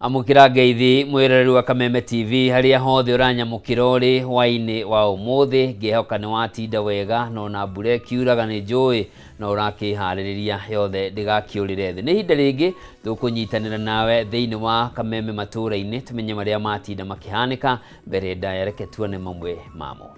Amũkĩra ngeithi mwĩroreri wa Kameme TV harĩa hothe ũranyamũkĩra ũrĩ hwaĩ-inĩ wa ũmũthĩ, ngĩhoka nĩ watinda wega no na mbura ĩkiuraga nĩ njũĩ no ũrakĩharĩrĩria yothe ndĩgakĩũrĩre thĩ. Nĩ ihinda rĩngĩ tũkũnyitanĩra nawe thĩinĩ wa Kameme matũũra-inĩ tũmenye marĩa matinda makĩhanĩka. Mbere ndaya reke tuone mamwe mamo.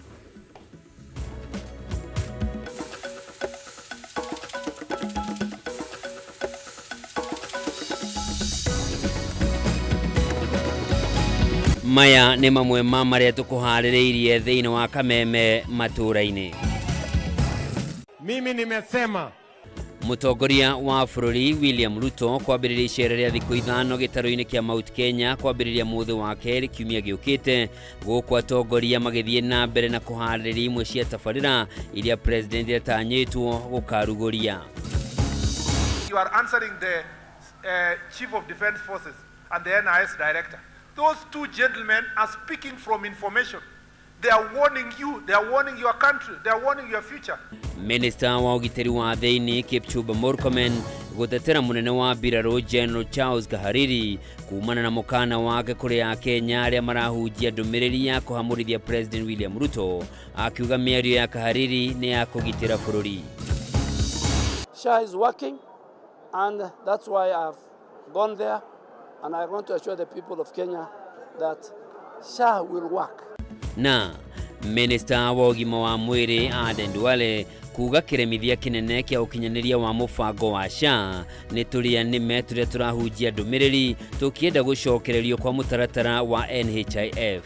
Maya nĩ mamwe ma marĩa tũkũharĩrĩirie thĩinĩ wa Kameme matũũra-inĩ. Mimi nimesema Mũtongoria wa bũrũri William Ruto kwambĩrĩria icera rĩa thikũ 5 gĩtarũ-inĩ kĩa Mount Kenya kwambĩrĩria mũthĩ wa kerĩ kiumia gĩũkĩte, gũkũ atongoria magĩthiĩ na mbere na kũharĩrĩria imwe cia tabarĩra iria president atanyĩtwo gũkarugũria. You are answering the Chief of Defense Forces and the NIS Director. Those two gentlemen are speaking from information. They are warning you, they are warning your country, they are warning your future. Minister wa ũgitĩri wa thĩinĩ Kipchumba Murkomen gũtetera mũnene wa mbirarũ General Charles Kahariri kumana na mũkana wake kũrĩ Akenya arĩa marahunjia ndũmĩrĩri ya kũhamũrithia President William Ruto, akiuga mĩario ya Kahariri nĩ ya kũgitĩra bũrũri. SHA is working and that's why I've gone there. And I want to assure the people of Kenya that SHA will work. Na Minister wa ũgima wa mwĩrĩ Aden Duale kuga kĩremithia kĩnene kĩa ũkinyanĩria wa mũbango wa SHA nĩ tũrĩa nĩme tũrĩa tũrahunjia ndũmĩrĩri tũkĩenda gũcokererio kwa mũtaratara wa NHIF.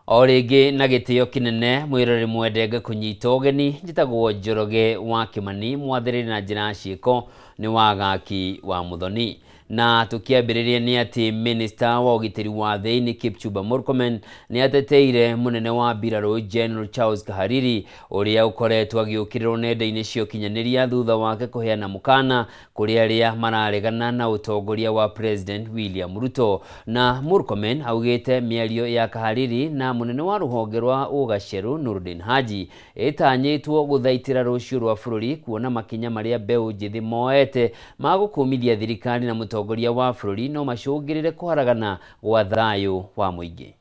O rĩngĩ na gĩtĩo kĩnene mwĩroreri mwende ngakũnyita ũgeni, njĩtagwo Njoroge wa Kĩmani, mwathĩrĩri na njĩra ya ciĩko nĩ Wagaki wa Mũthoni. Na tũkĩambĩrĩria nĩ atĩ Minister wa ũgitĩri wa thĩinĩ Kipchumba Murkomen nĩ ateteire mũnene wa mbirarũ General Charles Kahariri ũrĩa ũkoretwo agĩũkĩrĩrwo nenda-inĩ cia ũkinyanĩria thutha wake kũheana mũkana kũrĩ arĩa mararegana na ũtongoria wa President William Ruto. Na Murkomen augĩte mĩario ya Kahariri na mũnene wa rũhonge rwa ũgacerũ Nurdin Haji ĩtanyĩtwo gũthaitĩra rũciũ rwa bũrũri kuona makinya marĩa mbeũ njĩthĩ moete ma gũkũmithia thirikari na mũtongoria wa bũrũri no macũngĩrĩre kũharagana gwa thayũ wa mũingĩ.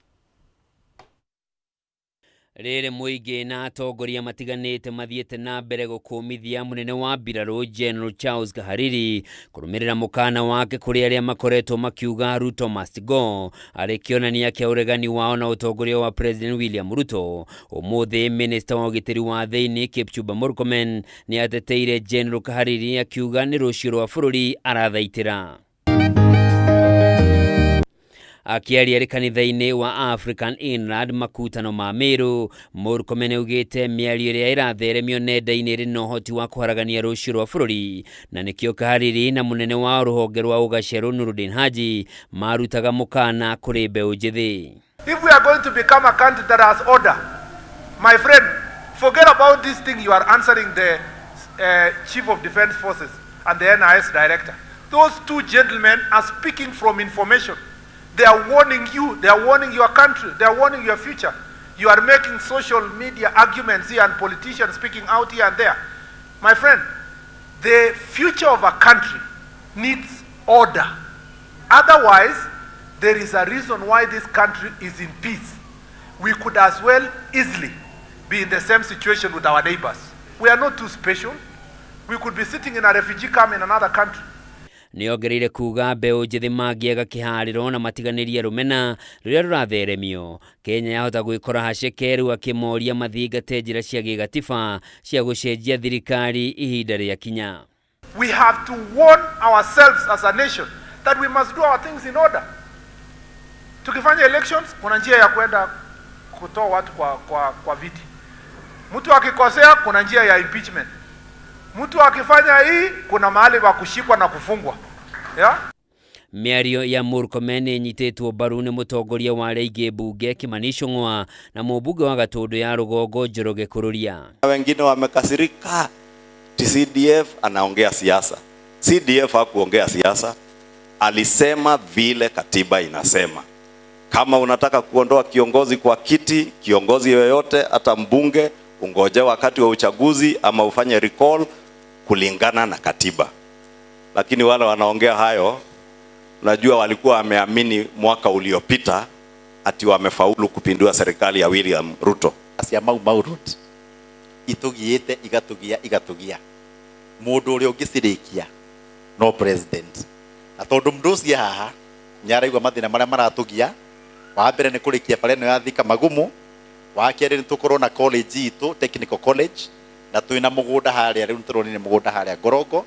Rĩrĩ mũingĩ na atongoria matiganĩte mathiĩte na mbere gũkũmithia mũnene wa mbirarũ General Charles Kahariri kũrũmĩrĩra mũkana wake kũrĩ arĩa makoretwo makiuga Ruto must go, arĩ kĩonania kĩa ũregani wao na ũtongoria wa President William Ruto. Ũmũthĩ Minister wa ũgitĩri wa thĩinĩ Kipchumba Murkomen nĩ ateteire General Kahariri akiuga nĩ rũciũ rwa bũrũri arathaitĩra. Akiaria arĩ kanitha-inĩ wa African Inland makutano ma Meru, Murkomen augĩte mĩario ĩrĩa ĩratheremio nenda-inĩ ĩrĩ na ũhoti wa kũharagania rũciũ rwa bũrũri, na nĩkĩo Kahariri na mũnene wa rũhonge rwa ũgacerũ Nurdin Haji marutaga mũkana kũrĩ mbeũ njĩthĩ. If we are going to become a country that has order, my friend, forget about this thing you are answering the Chief of Defense Forces and the NIS Director. Those two gentlemen are speaking from information. They are warning you, they are warning your country, they are warning your future. You are making social media arguments here and politicians speaking out here and there. My friend, the future of a country needs order. Otherwise, there is a reason why this country is in peace. We could as well easily be in the same situation with our neighbors. We are not too special. We could be sitting in a refugee camp in another country. Nĩongereire kuga mbeũ njĩthĩ mangĩaga kĩharĩro na matiganĩrie rũmena rũrĩa rũratheremio, Kenya yahota gwĩkora hacekeru, akĩmoria mathingate njĩra cia gĩgatiba cia gũcenjia thirikari ihinda rĩakinya. We have to warn ourselves as a nation that we must do our things in order. Tukifanya elections, kuna njia ya kwenda kutoa watu kwa viti. Mtu akikosea, kuna njia ya impeachment. Mtu akifanya hii, kuna mahali pa kushikwa na kufungwa. Yeah? Mĩario ya Murkomen ĩnyitĩtwo mbaru nĩ mũtongoria wa arĩa aingĩ mbunge Kimani Ichung'wa na mũmbunge wa Gatũndũ ya Rũgongo Njoroge Kururia. Wengine wamekasirika, CDF anaongea siasa. CDF hakuongea siasa, alisema vile katiba inasema. Kama unataka kuondoa kiongozi kwa kiti, kiongozi yoyote, hata mbunge, ungoje wakati wa uchaguzi ama ufanye recall. kulingana na katiba. Lakini wale wanaongea hayo, unajua walikuwa wameamini mwaka uliopita ati wamefaulu kupindua serikali ya William Ruto. Cia Mau Mau Road itugiite igatugia igatugia mundu uria ungicirikia no president, na tondu mundu ucio haha niaraigua mathina maria maratugia. Wa mbere ni kurikia bara ino ya Thika Magumu, wa keri ni tukorwo na college itu technical college, na twina mugunda haria riu turonire mugunda haria Ngorongo,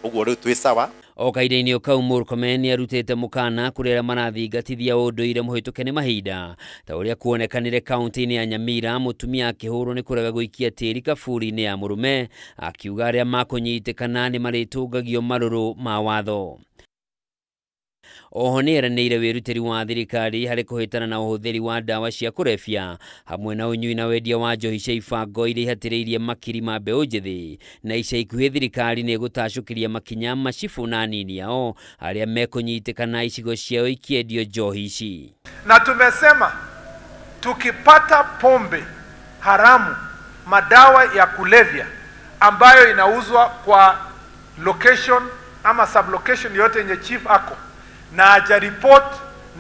uguo riu twi sawa. O kahinda-inĩ o kau Murkomen nĩarutĩte mũkana kũrĩ arĩa marathingatithia ũndũire mũhĩtũke nĩ mahinda ta ũrĩa kuonekanire kaunti-inĩ ya Nyamira mũtumia akĩhũrwo nĩ kũrega gũikia tĩri kaburi-inĩ ya mũrũme, akiuga arĩa makũnyitĩkana nĩ marĩtũngagio marũrũ ma watho. Oho nĩeranĩire wĩrutĩri wa thirikari harĩ kũhĩtana na ũhũthĩri wa ndawa cia kũrebia hamwe na ũnyui na wendia wa njohi cia ibango iria ihatĩrĩirie makiri ma mbeũ njĩthĩ, na ica ikuhĩ thirikari nĩ ĩgũtacũkĩria makinya macibũ na anini ao arĩa mekũnyitĩkana icigo ciao ikiendio njohi ici. Na tumesema tukipata pombe haramu, madawa ya kulevya ambayo inauzwa kwa location ama sublocation yote yenye chief ako na haja report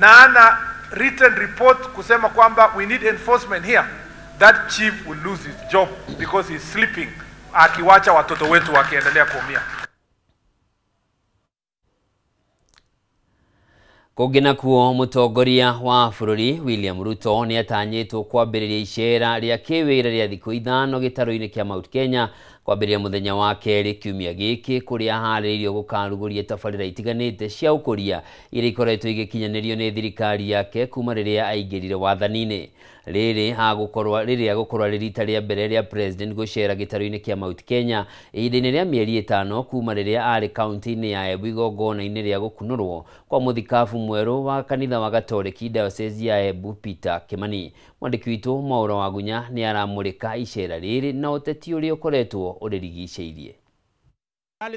na ana written report kusema kwamba we need enforcement here, that chief will lose his job because he's sleeping, akiwacha watoto wetu wakiendelea kuumia. Kũngĩ nakuo mũtongoria wa bũrũri William Ruto nĩatanyĩtwo kwambĩrĩria icera rĩa kĩwĩra rĩa thikũ 5 gĩtarũ-inĩ kĩa Mount Kenya kwambĩrĩria mũthenya wa kerĩ kiumia gĩkĩ, kũrĩa aharĩrĩirio gũkarugũria tabarĩra itiganĩte cia ũkũria iria ikoretwo igĩkinyanĩrio nĩ thirikari yake kuma rĩrĩa aingĩrire wathani-inĩ. Rĩrĩ agũkorwo rĩ rita rĩa mbere rĩa president gũcera gĩtarũ-inĩ kĩa Mount Kenya ihinda-inĩ rĩa mĩeri 5 kuma rĩrĩa arĩ kaunti-inĩ ya Embu igongona-inĩ rĩa gũkunũrwo kwa mũthikabu mwerũ wa kanitha wa Gatoreki Diocese ya Embu Peter Kimani. Mwandĩki witũ Mwaũra Wagunya nĩ aramũrĩka icera rĩrĩ na ũteti ũrĩa ũkoretwo ũrĩrigicĩirie.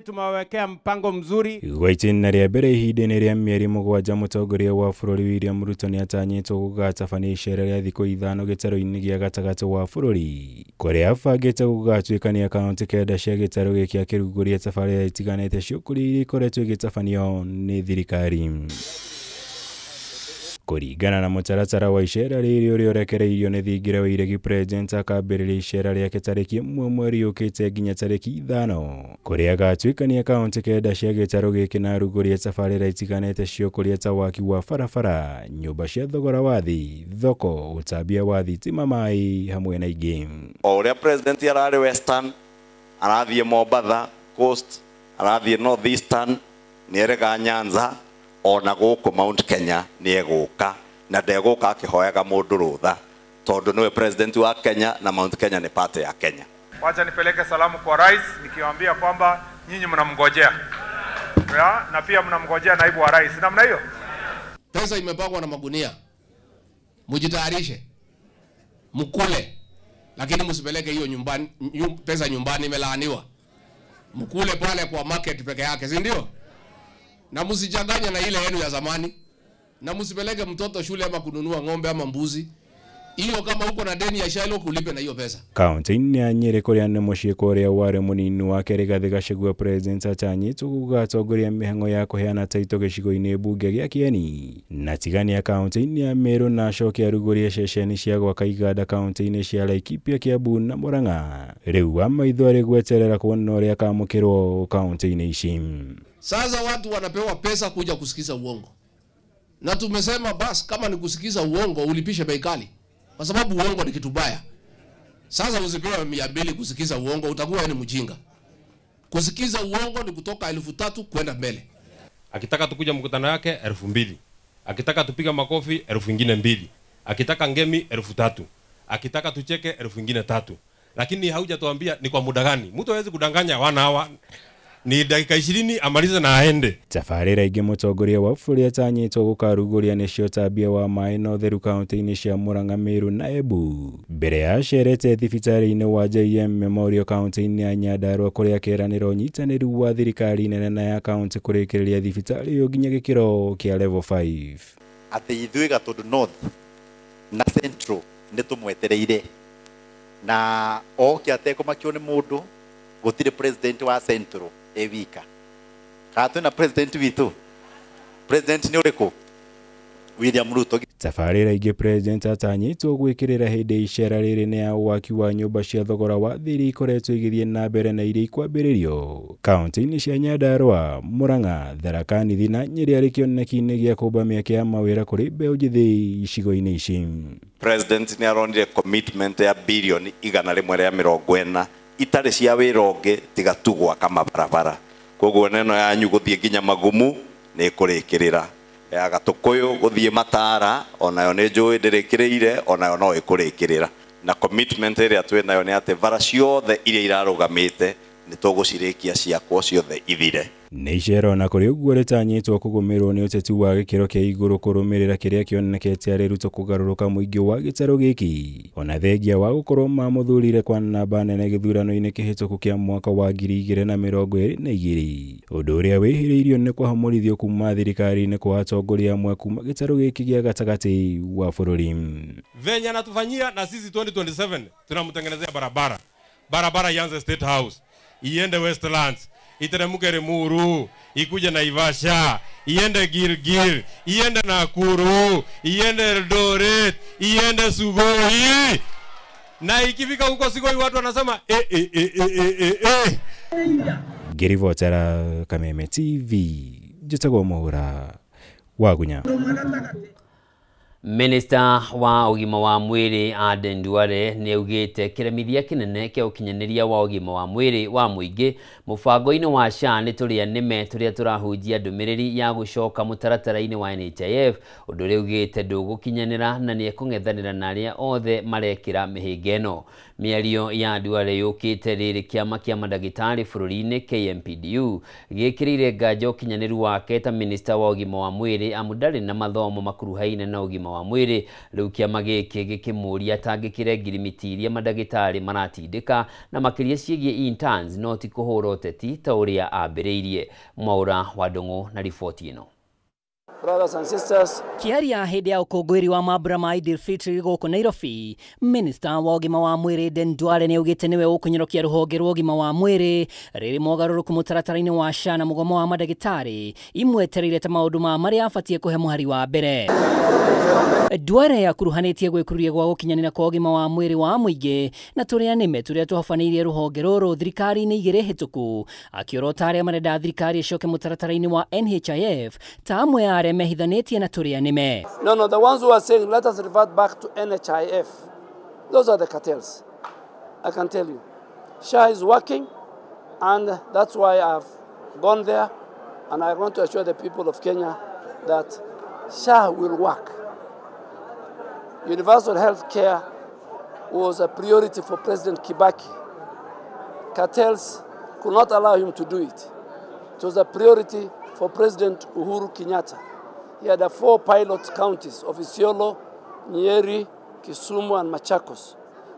Tumewekea mpango mzuri. Gwa itĩna rĩa mbere ihinda-inĩ rĩa mĩeri 7 mũtongoria wa bũrũri William Ruto nĩatanyĩtwo gũgatabania icera rĩa thikũ 5 gĩtarũ-inĩ gĩa gatagatĩ wa bũrũri kũrĩa abangĩte gũgatuĩkania kaunti 9 cia gĩtarũ gĩkĩ akĩrugũria tabarĩra itiganĩte cia ũkũria iria ikoretwo igĩtabanio nĩ thirikari. Kũringana na mũtaratara wa icera rĩrĩ ũrĩa ũrekereirio nĩ thingira wa iregi, president akambĩrĩria icera rĩake tarĩki 1 mweri ũkĩte nginya tarĩki 5 kũrĩa agatuĩkania kaunti 9 cia gĩtarũ gĩkĩ na arugũrie tabarĩra itiganĩte cia ũkũria ta waki wa barabara, nyũmba cia thogora wa thĩ, thoko, ũtambia wa thitima, maĩ hamwe na ingĩ. O ũrĩa president ararĩ Western, arathiĩ Mombatha Coast, arathiĩ North Eastern, nĩerega Nyanza, ona gũkũ Mount Kenya nĩegũka, na ndegũka akĩhoyaga mũndũ rũtha tondũ nĩwe president wa Kenya na Mount Kenya ni part ya Kenya. Wacha nipeleke salamu kwa rais nikiwaambia kwamba nyinyi mnamngojea na pia mnamngojea naibu wa rais namna hiyo. Pesa imepangwa na magunia, mujitayarishe mkule, lakini msipeleke hiyo nyumbani, pesa nyumbani imelaaniwa. Mkule pale kwa market peke yake, si ndio? Na msichanganye na ile yenu ya zamani, na msipeleke mtoto shule ama kununua ng'ombe ama mbuzi. Hiyo kama uko na deni ya Shylock ulipe na hiyo pesa. Kaunti-inĩ ya Nyĩrĩ kũrĩa nĩ mũciĩ kwa ũrĩa warĩ mũnini wake Rigathĩ Gachagua, president atanyĩtwo gũgatongoria mĩhang'o ya kũheana taitũ gĩcigo-inĩ mbunge gĩa Kieni na tigania kaunti-inĩ ya Meru, na acoke arugũrie ceceni cia gwaka iganda kaunti-inĩ cia Laikipia, Kiambu na Murang'a. Rĩu wa maitho arĩ gweterera kuona ũrĩa akamũkĩrwo kaunti-inĩ ici. Sasa watu wanapewa pesa kuja kusikiza uongo, na tumesema bas, kama ni kusikiza uongo ulipishe bei kali, kwa sababu uongo ni kitu baya. Sasa usipewe 200 kusikiza uongo, utakuwa ni mjinga. Kusikiza uongo ni kutoka 3000 kwenda mbele. Akitaka tukuja mkutano yake 2000, akitaka tupiga makofi 2002, akitaka ngemi 3000, akitaka tucheke 3000. Lakini haujatuambia ni kwa muda gani. Mtu hawezi kudanganya wana hawa. Ni dakika 20 amalize na aende. Tabarĩra ingĩ mũtongoria wa bũrũri atanyĩtwo gũkarugũria nĩcio ũtambia wa maĩ na ũtheru kaunti-inĩ cia Murang'a, Meru na Embu, mbere ya acerete thibitarĩ-inĩ wa JM Memorial kaunti-inĩ ya Nyandarua kũrĩa keranĩra ũnyitanĩri wa thirikari nene na ya kaunti kũrĩkĩrĩria thibitarĩ ĩyo nginya gĩkĩro kĩa level 5. Atĩ ithuĩ Gatundu North na Central nĩ tũmwetereire, na oke atekũmakio nĩ mũndũ Gutire president wa Central e wika. Kana twina president witu. President ni uriku? William Ruto. Tabarĩra ingĩ president atanyĩtwo gwĩkĩrĩra hĩndĩ icera rĩrĩ nĩ ya waki wa nyũmba cia thogora wa thĩ iria ikoretwo igĩthiĩ na mbere na iria ikwambĩrĩrio kaunti-inĩ cia Nyandarua, Murang'a, Tharaka Nithi na Nyĩrĩ arĩ kĩoneki-inĩ gĩa kũmba mĩeke ya mawĩra kũrĩ mbeũ njĩthĩ icigo-inĩ ici. President nĩ aronire commitment ya bilioni 140 itarĩ cia wĩra ũngĩ tiga tu gwaka mabarabara. Koguo neno yanyu gũthiĩ nginya Magumu nĩ ĩkũrĩkĩrĩra. Ya Gatukuyu guthie Matara onayo nĩ njũĩ ndĩrĩkĩrĩire onayo no ĩkũrĩkĩrĩra. Na commitment ĩrĩa twĩ nayo nĩ atĩ bara ciothe iria irarũgamĩte nĩ tũgũcirĩkia ciakwo ciothe ithire. Nĩ icera ona kũrĩ ũguo rĩtanyĩtwo kũgũmĩrwo nĩ ũteti wa gĩkĩro kĩa igũrũ kũrũmĩrĩra kĩrĩa kĩonekete arĩ Ruto kũgarũrũka mũingĩ wa gĩtarũ gĩkĩ ona thengia wa gũkorwo mamũthurire kwa namba nene gĩthurano-inĩ kĩhĩtũku kĩa mwaka wa 2022 ũndũ ũrĩa wĩhĩrĩirio nĩ kũhamũrithio kuma thirikari-inĩ kwa atongoria amwe kuma gĩtarũ gĩkĩ gĩa gatagatĩ wa bũrũri. Venye anatufanyia na sisi 2027 tunamtengenezea barabara. Barabara ianze State House, iende Westlands, iteremke Limuru, ikuje Naivasha, iende Gilgil, iende Nakuru, iende Eldoret, iende Sugoi. Na ikifika huko Sugoi watu wanasema eh eh eh eh eh eh. Ngĩribotera Kameme TV, njĩtagwo Mũhũra Wagunya. Minister wa ũgima wa mwĩrĩ Aden Duale nĩaugĩte kĩremithia kĩnene kĩa ũkinyanĩria wa ũgima wa mwĩrĩ wa mũingĩ mũbango-inĩ wa SHA nĩ tũrĩa nĩme tũrĩa tũrahunjia ndũmĩrĩri ya gũcoka mũtaratara-inĩ wa NHIF ũndũ ũrĩa augĩte ndũgũkinyanĩra na nĩekũng'ethanĩra na arĩa othe marekĩra mĩhĩnga ĩno. Mĩario ya Duale yũkĩte rĩrĩ kĩama kĩa mandagĩtarĩ bũrũri-inĩ KMPDU gĩkĩrĩire nganja ũkinyanĩru wake ta minista wa ũgima wa mwĩrĩ amu ndarĩ na mathomo makuruhaine na ũgima wa mwĩrĩ. Rĩu kĩama gĩkĩ gĩkĩmũria atangĩkĩre ngirimiti iria mandagĩtarĩ maratindĩka na makĩria ciĩgiĩ interns no ti kũhũra ũteti ta ũrĩa ambĩrĩirie. Mwaũra wa Ndũng'ũ na riboti ĩno. Brothers and sisters, kiaria hĩndĩ ya ũkũngũĩri wa mambura ma Eid al-Fitr gũkũ Nairobi, Minister wa ũgima wa mwĩrĩ Aden Duale nĩaugĩte nĩwe ũkũnyorokia rũhonge rwa ũgima wa mwĩrĩ rĩrĩ mogarũrũku mũtaratara-inĩ wa SHA na mũgomo wa mandagĩtarĩ imwetereire ta maũndũ ma marĩa abatiĩ kũhe mũhari wa mbere. Duale akuruhanĩtie gwĩkururia gwa gũkinyanĩra kwa ũgima wa mwĩrĩ wa mũingĩ na tũrĩa nĩme tũrĩa tũhobanĩirie rũhonge rũrũ thirikari-inĩ igĩrĩ hĩtũku, akĩorota arĩa marenda thirikari ĩcoke mũtaratara-inĩ wa NHIF ta amwe a arĩa mehithanĩtie na tũrĩa nĩme. No, the ones who are saying let us revert back to NHIF, those are the cartels. I can tell you, SHA is working, and that's why I've gone there, and I want to assure the people of Kenya that SHA will work. Universal health care was a priority for President Kibaki. Cartels could not allow him to do it. It was a priority for President Uhuru Kenyatta. He had 4 pilot counties of Isiolo, Nyeri, Kisumu, and Machakos.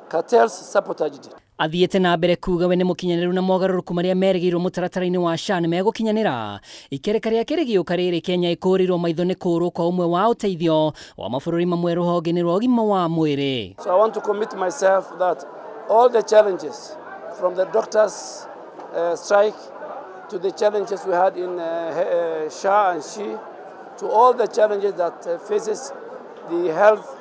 Cartels sabotaged it. Athiĩte na mbere kuga we nĩ mũkinyanĩru na mogarũrũku marĩa merĩgĩirwo mũtaratara-inĩ wa SHA nĩ megũkinyanĩra. Ikereka rĩake rĩgĩũka rĩrĩ Kenya ĩkũrĩirwo maitho nĩ kũũrwo kwa ũmwe wa ũteithio wa mabũrũri mamwe rũhonge-inĩ rwa ũgima wa mwĩrĩ. So I want to commit myself that all the challenges from the doctors strike to the challenges we had in SHA and SHE, to all the challenges that faces the health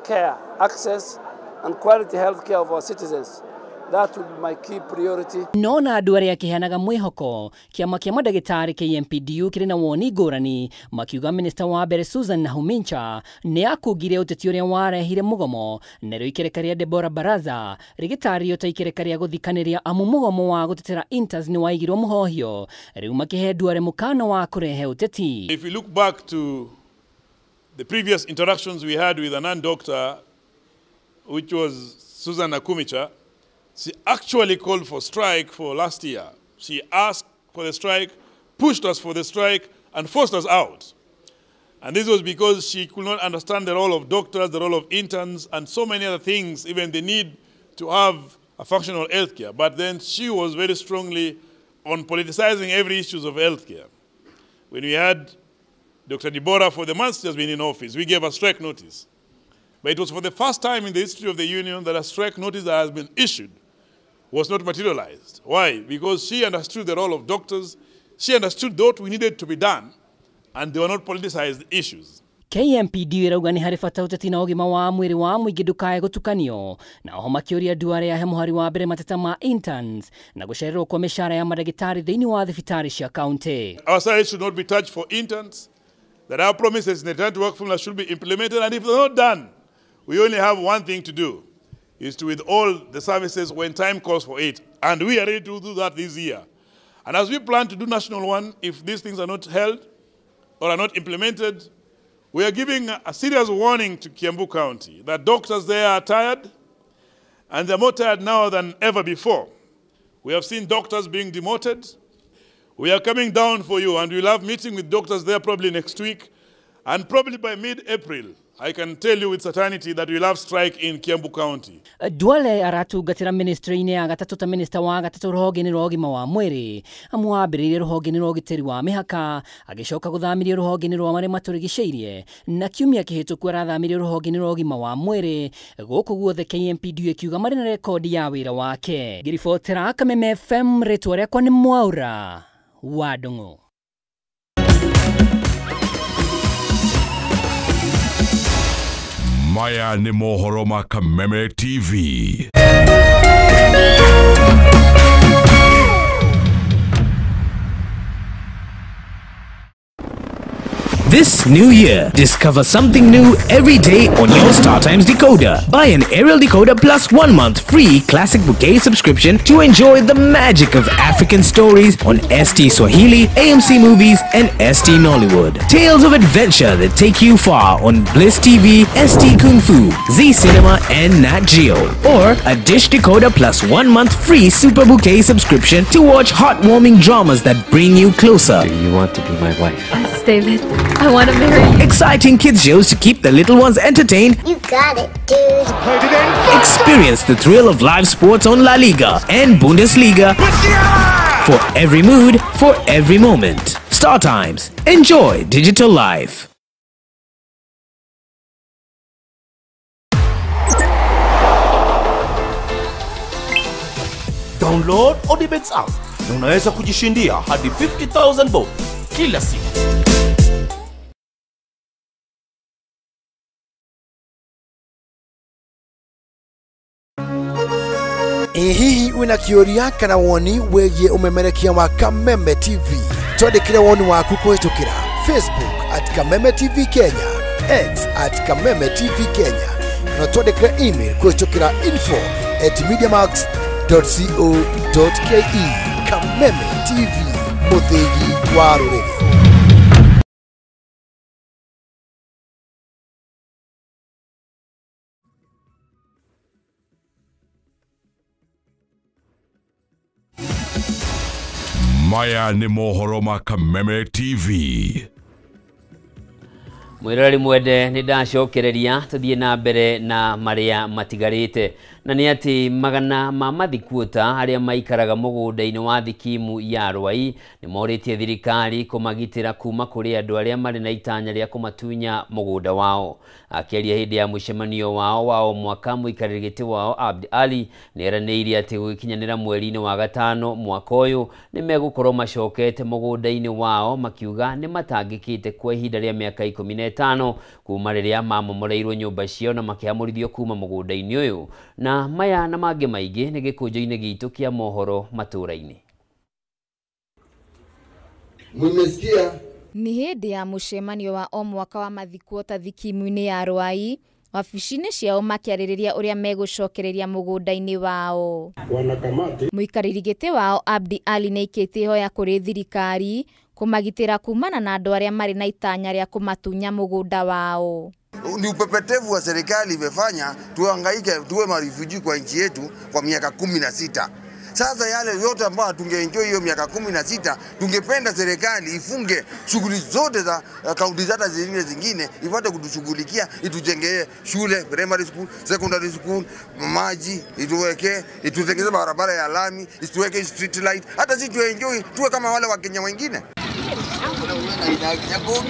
care access and quality health care of our citizens. That will be my key priority. No na andũ arĩa akĩheanaga mwĩhoko kĩama kĩa mandagĩtarĩ KMPDU kĩrĩ na woni ngũrani makiuga minista wa mbere Susan Nakhumicha nĩ akungire ũteti ũrĩa warehire mũgomo narĩo ikereka rĩa Deborah Baraza rĩgĩtarĩrio ta ikereka rĩa gũthikanĩria amu mũgomo wa gũtetera interns nĩ waigirwo mũhohio rĩu makĩhe Duale mũkana wa kũrehe ũteti. If we look back to the previous interactions we had with a non-doctor, which was Susan Nakhumicha, she actually called for strike for last year. She asked for the strike, pushed us for the strike, and forced us out. And this was because she could not understand the role of doctors, the role of interns, and so many other things, even the need to have a functional healthcare. But then she was very strongly on politicizing every issue of healthcare. When we had Dr. Deborah, for the months she has been in office, we gave a strike notice. But it was for the first time in the history of the union that a strike notice that has been issued was not materialized. Why? Because she understood the role of doctors, she understood what we needed to be done, and they were not politicized issues. KMPD ĩrauga nĩ harĩ bata ũteti na ũgima wa mwĩrĩ wa mũingĩ ndũkae gũtukanio na oho makĩũria Duale ahe mũhari wa mbere mateta ma interns na gũcererwo kwa mĩcara ya mandagĩtarĩ thĩinĩ wa thibitarĩ cia kaunti. Our salaries should not be touched for interns, that our promises in the return to work formula should be implemented, and if they're not done, we only have one thing to do, is to withhold the services when time calls for it. And we are ready to do that this year. And as we plan to do national one, if these things are not held or are not implemented, we are giving a serious warning to Kiambu County that doctors there are tired, and they're more tired now than ever before. We have seen doctors being demoted. We are coming down for you, and we'll have meeting with doctors there probably next week, and probably by mid-April, I can tell you with certainty that we'll have strike in Kiambu County. Duale aratungatĩra ministry-inĩ ya gatatũ ta minister wa gatatũ rũhonge-inĩ rwa ũgima wa mwĩrĩ, amu ambĩrĩirie rũhonge-inĩ rwa ũgitĩri wa mĩhaka, agĩcoka gũthamirio rũhonge-inĩ rwa marĩa matũrigicĩirie, na kiumia kĩhĩtũku arathamirio rũhonge-inĩ rwa ũgima wa mwĩrĩ. Gũkũ guothe KMPD ĩkiuga marĩ na rekondi ya wĩra wake. Ngĩribotera Kameme FM, rĩtwa rĩakwa nĩ Mwaura wa Ndung'u. Maya ni mohoro ma Kameme TV. This new year, discover something new every day on your StarTimes decoder. Buy an aerial decoder plus 1 month free Classic Bouquet subscription to enjoy the magic of African stories on ST Swahili, AMC Movies and ST Nollywood. Tales of adventure that take you far on Bliss TV, ST Kung Fu, Z Cinema and Nat Geo. Or a Dish decoder plus 1 month free Super Bouquet subscription to watch heartwarming dramas that bring you closer. Do you want to be my wife? Yes, David. I want to marry you. Exciting kids shows to keep the little ones entertained. You got it, dude. Experience the thrill of live sports on La Liga and Bundesliga. For every mood, for every moment. Star Times. Enjoy digital life. Download Odibets app na unaweza kujishindia hadi 50,000 bob kila siku. Hihi wina kĩũria kana woni wĩgiĩ ũmemerekia wa Kameme TV, twandĩkĩre woni waku kũhĩtũkĩra Facebook at Kameme TV Kenya, X at Kameme TV Kenya, na twandĩkĩre email kũhĩtũkĩra info@mediamax.co.ke. Kameme TV, mũthĩgi wa rũrĩrĩ. Maya ni mohoro ma Kameme TV. Mwiroreri mwende nĩ ndacokereria tũthiĩ na mbere na marĩa matigarĩte, na nĩ atĩ magana ma mathikuota arĩa maikaraga mũgũnda-inĩ wa thikimu ya Rwai nĩ morĩtie thirikari kũmagitĩra kuma kũrĩ andũ arĩa marĩ na itanya rĩa kũmatunya mũgũnda wao. Akĩaria hĩndĩ ya mũcemanio wao wa o mwaka, mũikarĩri gĩtĩ wao Abdi Ali nĩ eranĩire atĩ gũgĩkinyanĩra mweri-inĩ wa gatano mwaka ũyũ nĩ megũkorwo macokete mũgũnda-inĩ wao, makiuga nĩ matangĩkĩte kwa ihinda rĩa mĩaka 15 kuma rĩrĩa mamomoreirwo nyũmba ciao na makĩamũrithio kuma mũgũnda-inĩ ũyũ. Na maya na mangĩ maingĩ nĩ gĩkũnjo-inĩ gitũ kĩa mohoro matũra-inĩ. Mmesikia? Nĩ hĩndĩ ya mũcemanio wa o mwaka wa mathikuota thikimu-inĩ ya Rwai, wabici-inĩ ciao makĩarĩrĩria ũrĩa megũcokereria mũgũnda-inĩ wao. Wanakamati. Mũikarĩri gĩtĩ wao Abdi Ali nĩaikĩtie ihoya kũrĩ thirikari kũmagitĩra kumana na andũ arĩa marĩ na itanya rĩa kũmatunya mũgũnda wao. Ni upepetevu wa serikali imefanya tuhangaike tuwe marifuji kwa nchi yetu kwa miaka 16. Sasa yale yote ambayo tungeenjoy hiyo miaka 16, tungependa serikali ifunge shughuli zote za kaunti zata zingine, ipate kutushughulikia, itujengee shule, primary school, secondary school, maji, ituweke, itutengeze barabara ya lami, ituweke street light, hata sisi tuenjoy tuwe kama wale wa Kenya wengine.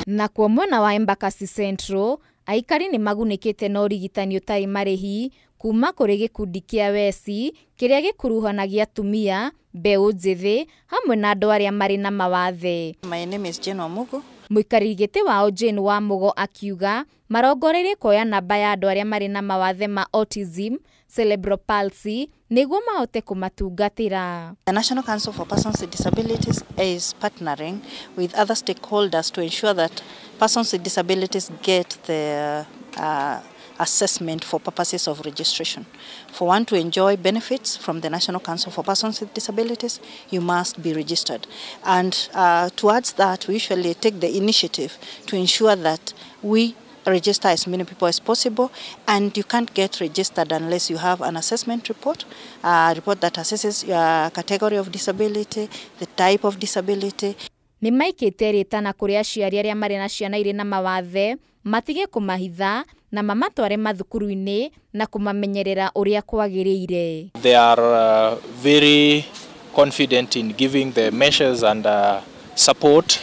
Na kwa mwena wa Embakasi Central, aikari nĩ magunĩkĩte na ũrigitani ũtarĩ marĩhi kuma kũrĩ gĩkundi kĩa Wesi kĩrĩa gĩkuruhanagia atumia, mbeũ njĩthĩ hamwe na andũ arĩa marĩ na mawathe. My name is Jane Wamugo. Mũikarĩri gĩtĩ wao Jane Wamugo akiuga marongoreirie kuoya namba ya andũ arĩa marĩ na mawathe ma autism, cerebral palsy nĩguo mahote kũmatungatĩra. The National Council for Persons with Disabilities is partnering with other stakeholders to ensure that persons with disabilities get the assessment for purposes of registration. For one to enjoy benefits from the National Council for Persons with Disabilities, you must be registered. And towards that, we usually take the initiative to ensure that we register as many people as possible, and you can't get registered unless you have an assessment report, a report that assesses your category of disability, the type of disability. Nĩ maikĩte rĩtana kũrĩ aciari arĩa marĩ na ciana irĩ na mawathe matige kũmahitha na mamatware mathukuru-inĩ na kũmamenyerera ũrĩa kwagĩrĩire. They are very confident in giving the measures and support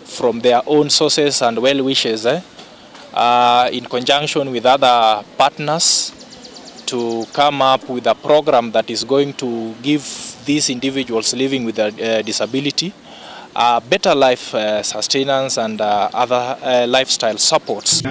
from their own sources and well wishes in conjunction with other partners to come up with a program that is going to give these individuals living with a disability a better life sustenance and other lifestyle supports.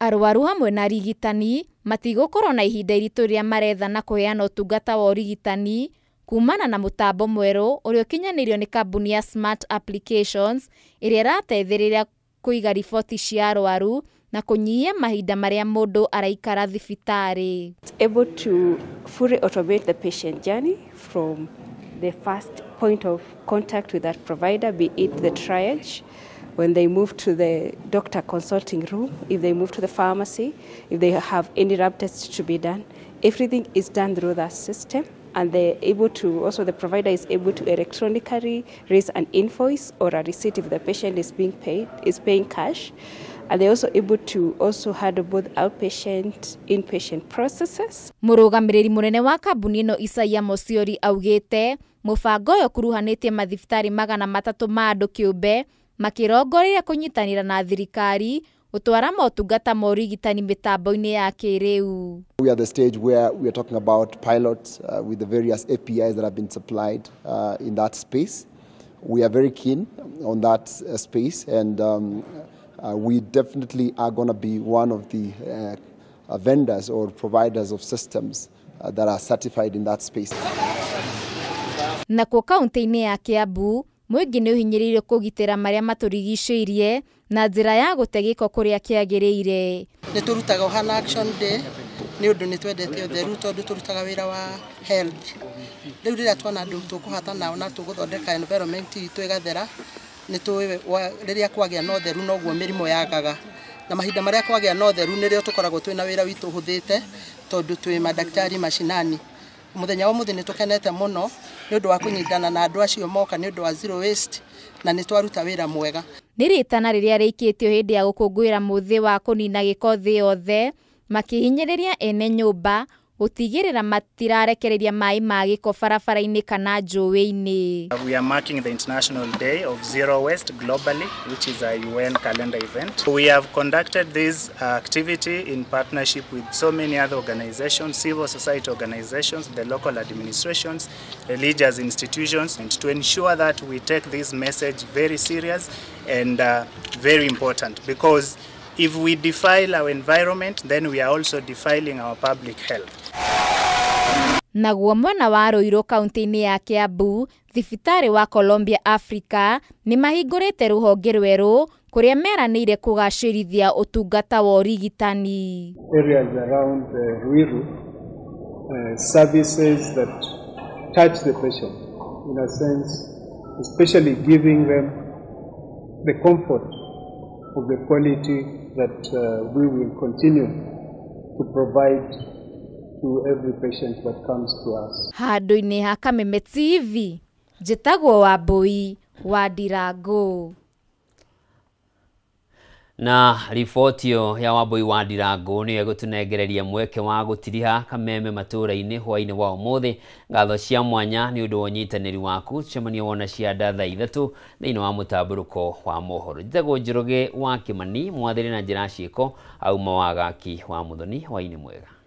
Arwaru hamwe na arigitani matigũkorwo na ihinda iritũ rĩrĩa maretha na kũheana ũtungata wa ũrigitani kumana na mũtambo mwerũ ũrĩa ũkinyanĩirio nĩ kambuni ya Smart Applications ĩrĩa ĩrateithĩrĩria kũiga riboti cia arwaru na kũnyihia mahinda marĩa mũndũ araikara thibitarĩ. Able to fully automate the patient journey from the first point of contact with that provider, be it the triage, when they move to the doctor consulting room, if they move to the pharmacy, if they have any lab tests to be done, everything is done through that system. And they're able to, also the provider is able to electronically raise an invoice or a receipt if the patient is being paid, is paying cash. And they're also able to also handle both outpatient, inpatient processes. Mũrũgamĩrĩri mũnene wa kambuni ĩno Isaia Mosiori augĩte mũbango ũyũ ũkuruhanĩtie mathibitarĩ 300 ma andũ kĩũmbe makĩrongoreria kũnyitanĩra na thirikari gũtwara motungata ma ũrigitani mĩtambo-inĩ ya kĩrĩu. We are at the stage where we are talking about pilots with the various APIs that have been supplied in that space. We are very keen on that space, and we definitely are going to be one of the vendors or providers of systems that are certified in that space. Nakuo kaunti-inĩ ya Kiambu, mũingĩ nĩ ũhinyĩrĩirio kũgitĩra marĩa matũrigicĩirie na njĩra ya gũte gĩko kũrĩa kĩagĩrĩire. Nĩ tũrutaga Ohana Action Day nĩ ũndũ nĩ twendete ũtheru tondũ tũrutaga wĩra wa health. Rĩu rĩrĩa tuona andũ tũkũhata nao na tũgũthondeka environment itũ ĩgathera, nĩ tũĩ rĩrĩa kwagĩa na ũtheru noguo mĩrimũ yagaga. Na mahinda marĩa kwagĩa na ũtheru nĩrĩo tũkoragwo twĩna wĩra witũ ũhũthĩte tondũ twĩ madaktari mashinani. Mũthenya wa ũmũthĩ nĩ tũkenete mũno nĩ ũndũ wa kũnyitana na andũ acio moka nĩ ũndũ wa zero waste na nĩ twaruta wĩra mwega. Nĩ rĩtana rĩrĩa rĩikĩtio hĩndĩ ya gũkũngũĩra mũthĩ wa kũnina gĩko thĩ yothe makĩhinyĩrĩria ene nyũmba gũtigĩrĩra matirarekereria maĩ ma gĩko barabara-inĩ kana njũĩ-inĩ. We are marking the International Day of Zero Waste globally, which is a UN calendar event. We have conducted this activity in partnership with so many other organizations, civil society organizations, the local administrations, religious institutions, and to ensure that we take this message very serious and very important, because if we defile our environment, then we are also defiling our public health. Naguo mwena wa Ruiru kaunti-inĩ ya Kiambu, thibitarĩ wa Columbia Africa nĩ mahingũrĩte rũhonge rwerũ kũrĩa meranĩire kũgacĩrithia ũtungata wa ũrigitani. Areas around Ruiru, services that touch the patient, in a sense, especially giving them the comfort of the quality that we will continue to provide to every patient that comes to us. Handũ-inĩ ha Kameme TV, njĩtagwo Wambui wa Ndirango. Na riboti ĩyo ya Wambui wa Ndirango nĩyo ĩgũtũnengereria mweke wa gũtiriha kameme matũũra-inĩ hwaĩ-inĩ wa ũmũthĩ. Ngatho cia mwanya nĩ ũndũ wa ũnyitanĩri waku. Tucemanie wona cia thaa 3 thĩinĩ wa mũtambũrũko wa mohoro. Njĩtagwo Njoroge wa Kĩmani, mwathĩrĩ na njĩra ciĩko auma wagaki wa Muthoni. Hwaĩ-inĩ mwega.